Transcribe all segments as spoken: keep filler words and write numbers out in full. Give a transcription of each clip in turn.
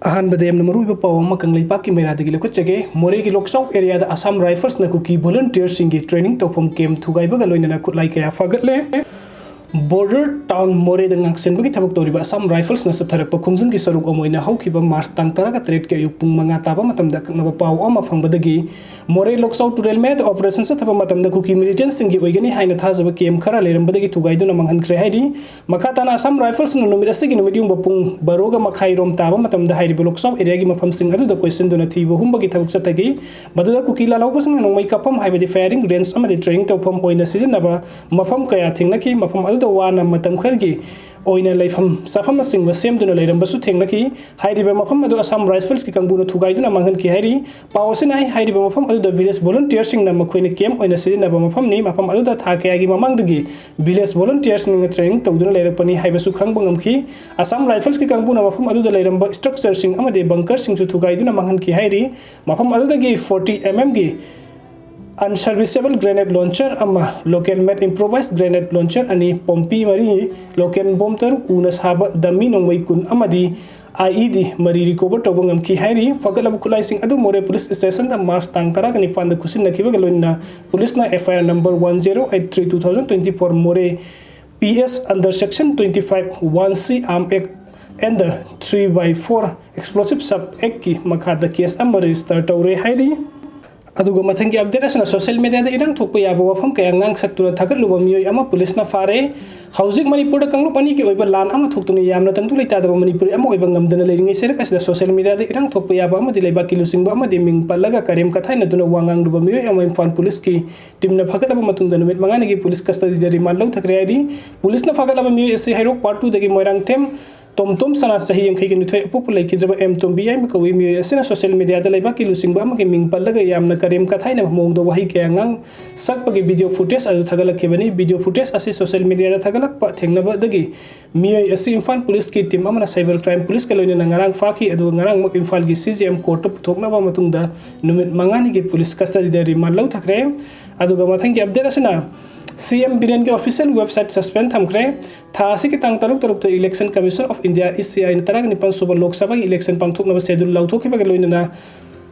ꯑꯍꯥꯟꯕꯗ ꯌꯥꯝꯅ ꯃꯔꯨꯑꯣꯏꯕ ꯄꯥꯎ ꯑꯃ ꯀꯪꯂꯩꯄꯥꯛꯀꯤ ꯃꯩꯔꯥꯗꯒꯤ ꯂꯧꯈꯠꯆꯒꯦ꯫ ꯃꯣꯔꯦꯒꯤ ꯂꯣꯛꯆꯥꯎ ꯑꯦꯔꯤꯌꯥꯗ ꯑꯁꯥꯝ ꯔꯥꯏꯐꯜꯁꯅ ꯀꯨꯀꯤ ꯚꯣꯂꯨꯟꯇꯤꯌꯔꯁꯤꯡꯒꯤ ꯇ꯭ꯔꯦꯅꯤꯡ ꯇꯧꯐꯝ ꯀꯦꯝꯞ ꯊꯨꯒꯥꯏꯕꯒ ꯂꯣꯏꯅꯅ ꯈꯨꯠꯂꯥꯏ ꯀꯌꯥ ꯐꯥꯒꯠꯂꯦ꯫ ꯕꯣꯔꯗꯔ ꯇꯥꯎꯟ ꯃꯣꯔꯦꯗ ꯉꯥꯛꯁꯦꯟꯕꯒꯤ ꯊꯕꯛ ꯇꯧꯔꯤꯕ ꯑꯁꯥꯝ ꯔꯥꯏꯐꯜꯁꯅ ꯆꯠꯊꯔꯛꯄ ꯈꯣꯡꯖꯪꯒꯤ ꯁꯔꯨꯛ ꯑꯃ ꯑꯣꯏꯅ ꯍꯧꯈꯤꯕ ꯃꯥꯔꯆ ꯇꯥꯡ ꯇꯔꯥꯒ ꯇꯔꯦꯠꯀꯤ ꯑꯌꯨꯛ ꯄꯨꯡ ꯃꯉꯥ ꯇꯥꯕ ꯃꯇꯝꯗ ꯑꯀꯛꯅꯕ ꯄꯥꯎ ꯑꯃ ꯐꯪꯕꯗꯒꯤ ꯃꯣꯔꯦ ꯂꯣꯛꯆꯥꯎ ꯇꯨꯔꯦꯜ ꯃꯌꯥꯏꯗ ꯑꯣꯄꯔꯦꯁꯟ ꯆꯠꯊꯕ ꯃꯇꯝꯗ ꯀꯨꯀꯤ ꯃꯤꯂꯤꯇꯦꯟꯁꯤꯡꯒꯤ ꯑꯣꯏꯒꯅꯤ ꯍꯥꯏꯅ ꯊꯥꯖꯕ ꯀꯦꯝꯞ ꯈꯔ ꯂꯩꯔꯝꯕꯗꯒꯤ ꯊꯨꯒꯥꯏꯗꯨꯅ ꯃꯥꯡꯍꯟꯈ꯭ꯔꯦ ꯍꯥꯏꯔꯤ꯫ ꯃꯈꯥ ꯇꯥꯅ ꯑꯁꯥꯝ ꯔꯥꯏꯐꯜꯁꯅ ꯅꯨꯃꯤꯠ ꯑꯁꯤꯒꯤ ꯅꯨꯃꯤꯠ ꯌꯨꯡꯕ ꯄꯨꯡ ꯕꯥꯔꯣꯒ ꯃꯈꯥꯏ ꯔꯣꯝ ꯇꯥꯕ ꯃꯇꯝꯗ ꯍꯥꯏꯔꯤꯕ ꯂꯣꯛꯆꯥꯎ ꯑꯦꯔꯤꯌꯥꯒꯤ ꯃꯐꯝꯁꯤꯡ ꯑꯗꯨꯗ ꯀꯣꯏꯁꯤꯟꯗꯨꯅ ꯊꯤꯕ ꯍꯨꯝꯕꯒꯤ ꯊꯕꯛ ꯆꯠꯊꯈꯤ꯫ ꯃꯗꯨꯗ ꯀꯨꯀꯤ ꯂꯥꯜꯍꯧꯕꯁꯤꯡꯅ ꯅꯣꯡꯃꯩ ꯀꯥꯞꯐꯝ ꯍꯥꯏꯕꯗꯤ ꯐꯥꯌꯔꯤꯡ ꯔꯦꯟꯖ ꯑꯃꯗꯤ ꯇ꯭ꯔꯦꯅꯤꯡ ꯇꯧꯐꯝ ꯑꯣꯏꯅ ꯁꯤꯖꯤꯟꯅꯕ ꯃꯐꯝ ꯀꯌꯥ ꯊꯦꯡꯅꯈꯤ꯫ ꯃꯐꯝ ꯑꯗꯨꯗ ꯋꯥꯅ ꯃꯇꯝ ꯈꯔꯒꯤ ꯑꯣꯏꯅ ꯂꯩꯐꯝ ꯆꯥꯐꯝꯅꯆꯤꯡꯕ ꯁꯦꯝꯗꯨꯅ ꯂꯩꯔꯝꯕꯁꯨ ꯊꯦꯡꯅꯈꯤ꯫ ꯍꯥꯏꯔꯤꯕ ꯃꯐꯝ ꯑꯗꯨ ꯑꯁꯥꯝ ꯔꯥꯏꯐꯜꯁꯀꯤ ꯀꯥꯡꯕꯨꯅ ꯊꯨꯒꯥꯏꯗꯨꯅ ꯃꯥꯡꯍꯟꯈꯤ ꯍꯥꯏꯔꯤ꯫ ꯄꯥꯎ ꯑꯁꯤꯅ ꯍꯥꯏ-, ꯍꯥꯏꯔꯤꯕ ꯃꯐꯝ ꯑꯗꯨꯗ ꯚꯤꯂꯦꯖ ꯚꯣꯂꯨꯟꯇꯤꯌꯔꯁꯤꯡꯅ ꯃꯈꯣꯏꯅ ꯀꯦꯝꯞ ꯑꯣꯏꯅ ꯁꯤꯖꯤꯟꯅꯕ ꯃꯐꯝꯅꯤ꯫ ꯃꯐꯝ ꯑꯗꯨꯗ ꯊꯥ ꯀꯌꯥꯒꯤ ꯃꯃꯥꯡꯗꯒꯤ ꯚꯤꯂꯦꯖ ꯚꯣꯂꯨꯟꯇꯤꯌꯔꯁꯤꯡꯅ ꯇ꯭ꯔꯦꯅꯤꯡ ꯇꯧꯗꯨꯅ ꯂꯩꯔꯛꯄꯅꯤ ꯍꯥꯏꯕꯁꯨ ꯈꯪꯕ ꯉꯝꯈꯤ꯫ ꯑꯁꯥꯝ ꯔꯥꯏꯐꯜꯁꯀꯤ ꯀꯥꯡꯕꯨꯅ ꯃꯐꯝ ꯑꯗꯨꯗ ꯂꯩꯔꯝꯕ ꯏꯁꯇ꯭ꯔꯛꯆꯔꯁꯤꯡ ꯑꯃꯗꯤ ꯕꯪꯀꯔꯁꯤꯡꯁꯨ ꯊꯨꯒꯥꯏꯗꯨꯅ ꯃꯥꯡꯍꯟꯈꯤ ꯍꯥꯏꯔꯤ꯫ ꯃꯐꯝ ꯑꯗꯨꯗꯒꯤ ꯐꯣꯔꯇꯤ ꯑꯦꯝ ꯑꯦꯝꯒꯤ ꯑꯟꯁꯔꯚꯤꯁꯦꯕꯜ ꯒ꯭ꯔꯦꯅꯦꯗ ꯂꯣꯟꯆꯔ ꯑꯃ, ꯂꯣꯀꯦꯜ ꯃꯦꯗ ꯏꯝꯄ꯭ꯔꯣꯚꯥꯏꯖ ꯒ꯭ꯔꯦꯅꯦꯗ ꯂꯣꯟꯆꯔ ꯑꯅꯤ, ꯄꯣꯝꯄꯤ ꯃꯔꯤ, ꯂꯣꯀꯦꯜ ꯕꯣꯝ ꯇꯔꯨꯛ, ꯎꯅ ꯁꯥꯕ ꯗꯝꯃꯤ ꯅꯣꯡꯃꯩ ꯀꯨꯟ ꯑꯃꯗꯤ ꯑꯥꯏ ꯏ ꯗꯤ ꯃꯔꯤ ꯔꯤꯀꯣꯚꯔ ꯇꯧꯕ ꯉꯝꯈꯤ ꯍꯥꯏꯔꯤ꯫ ꯐꯒꯠꯂꯕ ꯈꯨꯠꯂꯥꯏꯁꯤꯡ ꯑꯗꯨ ꯃꯣꯔꯦ ꯄꯨꯂꯤꯁ ꯁ꯭ꯇꯦꯁꯟꯗ ꯃꯥꯔꯆ ꯇꯥꯡ ꯇꯔꯥꯒ ꯅꯤꯄꯥꯟꯗ ꯈꯨꯠꯁꯤꯟꯅꯈꯤꯕꯒ ꯂꯣꯏꯅꯅ ꯄꯨꯂꯤꯁꯅ F I R number one zero eight three two thousand twenty four ꯃꯣꯔꯦ P S under section twenty five one C arm act and the three by four explosive sub actꯀꯤ ꯃꯈꯥꯗ case ꯑꯃ register ꯇꯧꯔꯦ ꯍꯥꯏꯔꯤ꯫ ꯑꯗꯨꯒ ꯃꯊꯪꯒꯤ update ꯑꯁꯤꯅ social ꯃꯦꯗꯤꯌꯥꯗ ꯏꯔꯥꯡ ꯊꯣꯛꯄ ꯌꯥꯕ ꯋꯥꯐꯝ ꯀꯌꯥ ꯉꯥꯡ ꯁꯛꯇꯨꯅ ꯊꯥꯒꯠꯂꯨꯕ ꯃꯤꯑꯣꯏ ꯑꯃ ꯄꯨꯂꯤꯁꯅ ꯐꯥꯔꯦ꯫ ꯍꯧꯖꯤꯛ ꯃꯅꯤꯄꯨꯔꯗ ꯀꯥꯡꯂꯨꯞ ꯑꯅꯤꯒꯤ ꯑꯣꯏꯕ ꯂꯥꯟ ꯑꯃ ꯊꯣꯛꯇꯨꯅ ꯌꯥꯝꯅ ꯇꯪꯗꯨ ꯂꯩꯇꯥꯗꯕ ꯃꯅꯤꯄꯨꯔꯤ ꯑꯃ ꯑꯣꯏꯕ ꯉꯝꯗꯅ ꯂꯩꯔꯤꯉꯩ ꯁꯔꯛ ꯑꯁꯤꯗ ꯁꯣꯁꯤꯌꯦꯜ ꯃꯦꯗꯤꯌꯥꯗ ꯏꯔꯥꯡ ꯊꯣꯛꯄ ꯌꯥꯕ ꯑꯃꯗꯤ ꯂꯩꯕꯥꯛꯀꯤ ꯂꯨꯆꯤꯡꯕ ꯑꯃꯗꯤ ꯃꯤꯡ ꯄꯜꯂꯒ ꯀꯔꯦꯝ ꯀꯊꯥꯏꯅꯗꯨꯅ ꯋꯥ ꯉꯥꯡꯂꯨꯕ ꯃꯤꯑꯣꯏ ꯑꯃ ꯏꯝꯐꯥꯜ ꯄꯨꯂꯤꯁꯀꯤ ꯇꯤꯝꯅ ꯐꯥꯒꯠꯂꯕ ꯃꯇꯨꯡꯗ ꯅꯨꯃꯤꯠ ꯃꯉꯥꯅꯤꯒꯤ ꯄꯨꯂꯤꯁ ꯀꯁꯇꯗꯤꯗ ꯔꯤꯃꯥꯟ ꯂꯧꯊꯈ꯭ꯔꯦ ꯍꯥꯏꯔꯤ꯫ ꯄꯨꯂꯤꯁꯅ ꯐꯥꯒꯠꯂꯕ ꯃꯤꯑꯣꯏ ꯑꯁꯤ ꯍꯩꯔꯣꯛ ꯄꯥꯔꯠ ꯇꯨꯗꯒꯤ ꯃꯣꯏꯔꯥꯡꯊꯦꯝ ꯇꯣꯝꯇꯣꯝ ꯁꯅꯥ ꯆꯍꯤ ꯌꯥꯡꯈꯩꯒ ꯅꯤꯊꯣꯏ ꯑꯄꯣꯛꯄ ꯂꯩꯈꯤꯗ꯭ꯔꯕ ꯑꯦꯝ ꯇꯣꯝꯕꯤ ꯌꯥꯏꯃ ꯀꯧꯏ꯫ ꯃꯤꯑꯣꯏ ꯑꯁꯤꯅ ꯁꯣꯁꯤꯌꯦꯜ ꯃꯦꯗꯤꯌꯥꯗ ꯂꯩꯕꯥꯛꯀꯤ ꯂꯨꯆꯤꯡꯕ ꯑꯃꯒꯤ ꯃꯤꯡ ꯄꯜꯂꯒ ꯌꯥꯝꯅ ꯀꯔꯦꯝ ꯀꯊꯥꯏꯅꯕ ꯃꯑꯣꯡꯗ ꯋꯥꯍꯩ ꯀꯌꯥ ꯉꯥꯡ ꯁꯛꯄꯒꯤ ꯚꯤꯗꯤꯑꯣ ꯐꯨꯇꯦꯖ ꯑꯗꯨ ꯊꯥꯒꯠꯂꯛꯈꯤꯕꯅꯤ꯫ ꯚꯤꯗꯤꯑꯣ ꯐꯨꯇꯦꯖ ꯑꯁꯤ ꯁꯣꯁꯤꯌꯦꯜ ꯃꯦꯗꯤꯌꯥꯗ ꯊꯥꯒꯠꯂꯛꯄ ꯊꯦꯡꯅꯕꯗꯒꯤ ꯃꯤꯑꯣꯏ ꯑꯁꯤ ꯏꯝꯐꯥꯜ ꯄꯨꯂꯤꯁꯀꯤ ꯇꯤꯝ ꯑꯃꯅ ꯁꯥꯏꯕꯔ ꯀ꯭ꯔꯥꯏꯝ ꯄꯨꯂꯤꯁꯀ ꯂꯣꯏꯅꯅ ꯉꯔꯥꯡ ꯐꯥꯈꯤ, ꯑꯗꯨꯒ ꯉꯔꯥꯡꯃꯛ ꯏꯝꯐꯥꯜꯒꯤ ꯁꯤ ꯖꯤ ꯑꯦꯝ ꯀꯣꯔꯠꯇ ꯄꯨꯊꯣꯛꯅꯕ ꯃꯇꯨꯡꯗ ꯅꯨꯃꯤꯠ ꯃꯉꯥꯅꯤꯒꯤ ꯄꯨꯂꯤꯁ ꯀꯁꯇꯗꯤꯗ ꯔꯤꯃꯥꯟ ꯂꯧꯊꯈ꯭ꯔꯦ꯫ ꯑꯗꯨꯒ ꯃꯊꯪꯒꯤ ꯑꯞꯗꯦꯠ ꯑꯁꯤꯅ ꯁꯤ ꯑꯦꯝ ꯕꯤꯔꯦꯟꯒꯤ official website suspend ꯊꯝꯈ꯭ꯔꯦ꯫ ꯊꯥ ꯑꯁꯤꯒꯤ ꯇꯥꯡ ꯇꯔꯨꯛ ꯇꯔꯨꯛꯇ Election Commission of India, E C I ꯅ ꯇꯔꯥꯒ ꯅꯤꯄꯥꯟ ꯁꯨꯕ ꯂꯣꯛ ꯁꯚꯥꯒꯤ election ꯄꯥꯡꯊꯣꯛꯅꯕ schedule ꯂꯥꯎꯊꯣꯛꯈꯤꯕꯒ ꯂꯣꯏꯅꯅ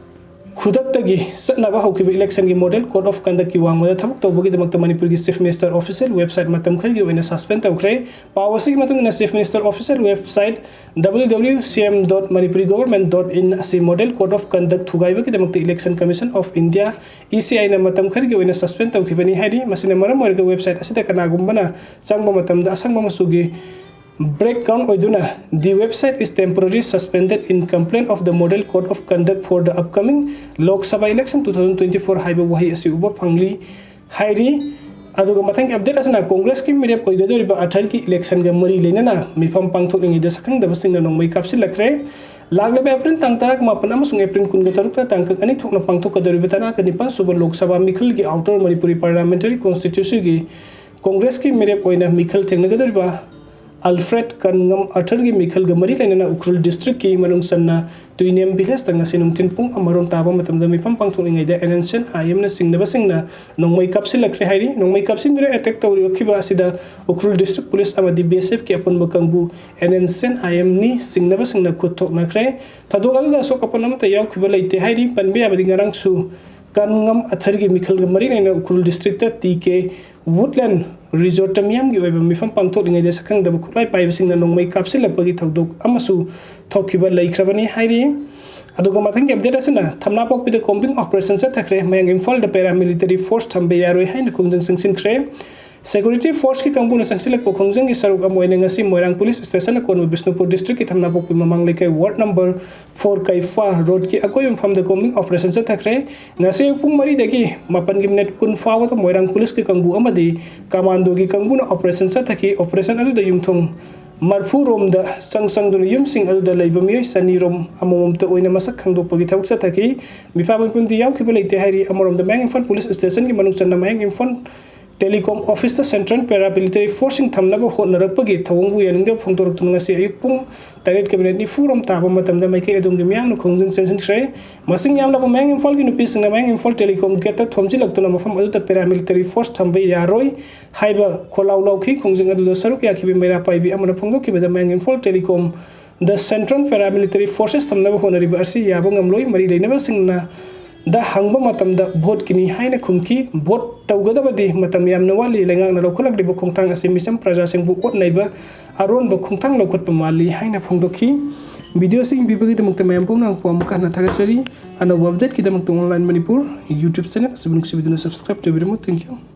ꯈꯨꯗꯛꯇꯒꯤ ꯆꯠꯅꯕ ꯍꯧꯈꯤꯕ election ꯒꯤ model code of conduct ꯀꯤ ꯋꯥꯡꯃꯗ ꯊꯕꯛ ꯇꯧꯕꯒꯤꯗꯃꯛꯇ ꯃꯅꯤꯄꯨꯔꯒꯤ Chief Minister official website ꯃꯇꯝ ꯈꯔꯒꯤ ꯑꯣꯏꯅ suspend ꯇꯧꯈ꯭ꯔꯦ꯫ ꯄꯥꯎ ꯑꯁꯤꯒꯤ ꯃꯇꯨꯡ ꯏꯟꯅ, Chief Minister official website W W C M dot manipuri government dot in ꯑꯁꯤ model code of conduct ꯊꯨꯒꯥꯏꯕꯒꯤꯗꯃꯛꯇ Election Commission of India, E C I ꯅ ꯃꯇꯝ ꯈꯔꯒꯤ ꯑꯣꯏꯅ suspend ꯇꯧꯈꯤꯕꯅꯤ ꯍꯥꯏꯔꯤ꯫ ꯃꯁꯤꯅ ꯃꯔꯝ ꯑꯣꯏꯔꯒ website ꯑꯁꯤꯗ ꯀꯅꯥꯒꯨꯝꯕꯅ ꯆꯪꯕ ꯃꯇꯝꯗ ꯑꯁꯪꯕ ꯃꯆꯨꯒꯤ background ꯑꯣꯏꯗꯨꯅ "The website is temporarily suspended in compliance of the model code of conduct for the upcoming Lok Sabha election two thousand twenty-four" ꯍꯥꯏꯕ ꯋꯥꯍꯩ ꯑꯁꯤ ꯎꯕ ꯐꯪꯂꯤ ꯍꯥꯏꯔꯤ꯫ ꯑꯗꯨꯒ ꯃꯊꯪꯒꯤ update ꯑꯁꯤꯅ, ꯀꯣꯡꯒ꯭ꯔꯦꯁꯀꯤ ꯃꯤꯔꯦꯞ ꯑꯣꯏꯒꯗꯧꯔꯤꯕ ꯑꯊꯔꯒꯤ election ꯒ ꯃꯔꯤ ꯂꯩꯅꯅ ꯃꯤꯐꯝ ꯄꯥꯡꯊꯣꯛꯂꯤꯉꯩꯗ ꯁꯛꯈꯪꯗꯕꯁꯤꯡꯅ ꯅꯣꯡꯃꯩ ꯀꯥꯞꯁꯤꯜꯂꯛꯈ꯭ꯔꯦ꯫ ꯂꯥꯛꯂꯤꯕ April ꯇꯥꯡ ꯇꯔꯥꯃꯥꯄꯟ ꯑꯃꯁꯨꯡ April ꯀꯨꯟꯒ ꯇꯔꯨꯛꯇ ꯇꯥꯡꯀꯛ ꯑꯅꯤ ꯊꯣꯛꯅ ꯄꯥꯡꯊꯣꯛꯀꯗꯧꯔꯤꯕ ꯇꯔꯥꯒ ꯅꯤꯄꯥꯟ ꯁꯨꯕ ꯂꯣꯛ ꯁꯚꯥ ꯃꯤꯈꯜꯒꯤ Outer Manipuri Parliamentary Constituency ꯒꯤ ꯀꯣꯡꯒ꯭ꯔꯦꯁꯀꯤ ꯃꯤꯔꯦꯞ ꯑꯣꯏꯅ ꯃꯤꯈꯜ ꯊꯦꯡꯅꯒꯗꯧꯔꯤꯕ ꯑꯜꯐ꯭ꯔꯦꯗ ꯀꯟꯉꯝ ꯑꯊꯔꯒꯤ ꯃꯤꯈꯜꯒ ꯃꯔꯤ ꯂꯩꯅꯅ ꯎꯈ꯭ꯔꯨꯜ district ꯀꯤ ꯃꯅꯨꯡ ꯆꯟꯅ ꯇꯨꯏꯅꯦꯝ village ꯇ ꯉꯁꯤ ꯅꯨꯡꯊꯤꯜ ꯄꯨꯡ ꯑꯃꯔꯣꯝ ꯇꯥꯕ ꯃꯇꯝꯗ ꯃꯤꯐꯝ ꯄꯥꯡꯊꯣꯛꯂꯤꯉꯩꯗ N S C N I M ꯅ ꯆꯤꯡꯅꯕꯁꯤꯡꯅ ꯅꯣꯡꯃꯩ ꯀꯥꯞꯁꯤꯜꯂꯛꯈ꯭ꯔꯦ ꯍꯥꯏꯔꯤ꯫ ꯅꯣꯡꯃꯩ ꯀꯥꯞꯁꯤꯟꯗꯨꯅ attack ꯇꯧꯔꯛꯈꯤꯕ ꯑꯁꯤꯗ ꯎꯈ꯭ꯔꯨꯜ district police ꯑꯃꯗꯤ B S F ꯀꯤ ꯑꯄꯨꯟꯕ ꯀꯥꯡꯕꯨ N S C N I M ꯅꯤ ꯆꯤꯡꯅꯕꯁꯤꯡꯅ ꯈꯨꯠ ꯊꯣꯛꯅꯈ꯭ꯔꯦ꯫ ꯊꯧꯗꯣꯛ ꯑꯗꯨꯗ ꯑꯁꯣꯛ ꯑꯄꯟ ꯑꯃꯠꯇ ꯌꯥꯎꯈꯤꯕ ꯂꯩꯇꯦ ꯍꯥꯏꯔꯤ꯫ ꯄꯟꯕ ꯌꯥꯕꯗꯤ, ꯉꯔꯥꯡꯁꯨ ꯀꯟꯉꯝ ꯑꯊꯔꯒꯤ ꯃꯤꯈꯜꯒ ꯃꯔꯤ ꯂꯩꯅꯅ ꯎꯈ꯭ꯔꯨꯜ district ꯇ T K Woodland Resort ꯇ ꯃꯤꯌꯥꯝꯒꯤ ꯑꯣꯏꯕ ꯃꯤꯐꯝ ꯄꯥꯡꯊꯣꯛꯂꯤꯉꯩꯗ ꯁꯛꯈꯪꯗꯕ ꯈꯨꯠꯂꯥꯏ ꯄꯥꯏꯕꯁꯤꯡꯅ ꯅꯣꯡꯃꯩ ꯀꯥꯞꯁꯤꯜꯂꯛꯄꯒꯤ ꯊꯧꯗꯣꯛ ꯑꯃꯁꯨ ꯊꯣꯛꯈꯤꯕ ꯂꯩꯈ꯭ꯔꯕꯅꯤ ꯍꯥꯏꯔꯤ꯫ ꯑꯗꯨꯒ ꯃꯊꯪꯒꯤ update ꯑꯁꯤꯅ, ꯊꯝꯅꯥꯄꯣꯛꯄꯤꯗ combing operation ꯆꯠꯊꯈ꯭ꯔꯦ꯫ ꯃꯌꯥꯡ ꯏꯝꯐꯥꯜꯗ paramilitary force ꯊꯝꯕ ꯌꯥꯔꯣꯏ ꯍꯥꯏꯅ ꯈꯣꯡꯖꯪ ꯆꯪꯁꯤꯟꯈ꯭ꯔꯦ꯫ Security force ꯀꯤ ꯀꯥꯡꯕꯨꯅ ꯆꯪꯁꯤꯜꯂꯛꯄ ꯈꯣꯡꯖꯪꯒꯤ ꯁꯔꯨꯛ ꯑꯃ ꯑꯣꯏꯅ ꯉꯁꯤ ꯃꯣꯏꯔꯥꯡ police station ꯑꯀꯣꯟꯕ ꯕꯤꯁꯅꯨꯄꯨꯔ district ꯀꯤ ꯊꯝꯅꯥꯄꯣꯛꯄꯤ ꯃꯃꯥꯡ ꯂꯩꯀꯥꯏ ward number four ꯀꯩꯐꯥ road ꯀꯤ ꯑꯀꯣꯏꯕ ꯃꯐꯝꯗ combing operation ꯆꯠꯊꯈ꯭ꯔꯦ꯫ ꯉꯁꯤ ꯑꯌꯨꯛ ꯄꯨꯡ ꯃꯔꯤꯗꯒꯤ ꯃꯥꯄꯟꯒꯤ minute ꯀꯨꯟ ꯐꯥꯎꯕꯗ ꯃꯣꯏꯔꯥꯡ police ꯀꯤ ꯀꯥꯡꯕꯨ ꯑꯃꯗꯤ commando ꯒꯤ ꯀꯥꯡꯕꯨꯅ operation ꯆꯠꯊꯈꯤ꯫ Operation ꯑꯗꯨꯗ ꯌꯨꯝꯊꯣꯡ ꯃꯔꯐꯨ ꯔꯣꯝꯗ ꯆꯪ ꯆꯪꯗꯨꯅ ꯌꯨꯝꯁꯤꯡ ꯑꯗꯨꯗ ꯂꯩꯕ ꯃꯤꯑꯣꯏ ꯆꯅꯤ ꯔꯣꯝ ꯑꯃꯃꯝꯇ ꯑꯣꯏꯅ ꯃꯁꯛ ꯈꯪꯗꯣꯛꯄꯒꯤ ꯊꯕꯛ ꯆꯠꯊꯈꯤ꯫ ꯃꯤꯐꯥ ꯃꯤꯄꯨꯝꯗꯤ ꯌꯥꯎꯈꯤꯕ ꯂꯩꯇꯦ ꯍꯥꯏꯔꯤ꯫ ꯑꯃꯔꯣꯝꯗ ꯃꯌꯥꯡ ꯏꯝꯐꯥꯜ police station ꯒꯤ ꯃꯅꯨꯡ ꯆꯟꯅ ꯃꯌꯥꯡ ꯏꯝꯐꯥꯜ Telecom office ꯇ Central Paramilitary Force ꯁꯤꯡ ꯊꯝꯅꯕ ꯍꯣꯠꯅꯔꯛꯄꯒꯤ ꯊꯧꯑꯣꯡꯕꯨ ꯌꯥꯅꯤꯡꯗꯕ ꯐꯣꯡꯗꯣꯔꯛꯇꯨꯅ ꯉꯁꯤ ꯑꯌꯨꯛ ꯄꯨꯡ ꯇꯔꯦꯠꯀ ꯃꯤꯅꯤꯠ ꯅꯤꯐꯨ ꯔꯣꯝ ꯇꯥꯕ ꯃꯇꯝꯗ ꯃꯥꯏꯀꯩ ꯑꯗꯣꯝꯒꯤ ꯃꯤꯌꯥꯝꯅ ꯈꯣꯡꯖꯪ ꯆꯦꯟꯁꯤꯟꯈ꯭ꯔꯦ꯫ ꯃꯁꯤꯡ ꯌꯥꯝꯂꯕ ꯃꯌꯥꯡ ꯏꯝꯐꯥꯜꯒꯤ ꯅꯨꯄꯤꯁꯤꯡꯅ ꯃꯌꯥꯡ ꯏꯝꯐꯥꯜ Telecom Gate ꯇ ꯊꯣꯝꯖꯤꯜꯂꯛꯇꯨꯅ ꯃꯐꯝ ꯑꯗꯨꯗ Paramilitary Force ꯊꯝꯕ ꯌꯥꯔꯣꯏ ꯍꯥꯏꯕ ꯈꯣꯜꯂꯥꯎ ꯂꯥꯎꯈꯤ꯫ ꯈꯣꯡꯖꯪ ꯑꯗꯨꯗ ꯁꯔꯨꯛ ꯌꯥꯈꯤꯕ ꯃꯩꯔꯥ ꯄꯥꯏꯕꯤ ꯑꯃꯅ ꯐꯣꯡꯗꯣꯛꯈꯤꯕꯗ, ꯃꯌꯥꯡ ꯏꯝꯐꯥꯜ Telecom ꯗ Central Paramilitary Forces ꯊꯝꯅꯕ ꯍꯣꯠꯅꯔꯤꯕ ꯑꯁꯤ ꯌꯥꯕ ꯉꯝꯂꯣꯏ꯫ ꯃꯔꯤ ꯂꯩꯅꯕꯁꯤꯡꯅ ꯗ ꯍꯪꯕ ꯃꯇꯝꯗ ꯚꯣꯠꯀꯤꯅꯤ ꯍꯥꯏꯅ ꯈꯨꯝꯈꯤ꯫ ꯚꯣꯠ ꯇꯧꯒꯗꯕꯗꯤ ꯃꯇꯝ ꯌꯥꯝꯅ ꯋꯥꯠꯂꯤ꯫ ꯂꯩꯉꯥꯛꯅ ꯂꯧꯈꯠꯂꯛꯂꯤꯕ ꯈꯣꯡꯊꯥꯡ ꯑꯁꯤ ꯃꯤꯆꯝ ꯄ꯭ꯔꯖꯥꯁꯤꯡꯕꯨ ꯑꯣꯠꯅꯩꯕ ꯑꯔꯣꯟꯕ ꯈꯣꯡꯊꯥꯡ ꯂꯧꯈꯠꯄ ꯃꯥꯜꯂꯤ ꯍꯥꯏꯅ ꯐꯣꯡꯗꯣꯛꯈꯤ꯫ ꯚꯤꯗꯤꯑꯣ ꯑꯁꯤ ꯌꯦꯡꯕꯤꯕꯒꯤꯗꯃꯛꯇ ꯃꯌꯥꯝ ꯄꯨꯝꯅꯃꯛꯄꯨ ꯑꯃꯨꯛꯀ ꯍꯟꯅ ꯊꯥꯒꯠꯆꯔꯤ꯫ ꯑꯅꯧꯕ ꯑꯞꯗꯦꯠꯀꯤꯗꯃꯛꯇ Online Manipur YouTube channel ꯑꯁꯤꯕꯨ ꯅꯨꯡꯁꯤꯕꯤꯗꯨꯅ subscribe ꯇꯧꯕꯤꯔꯝꯃꯨ꯫ Thank you꯫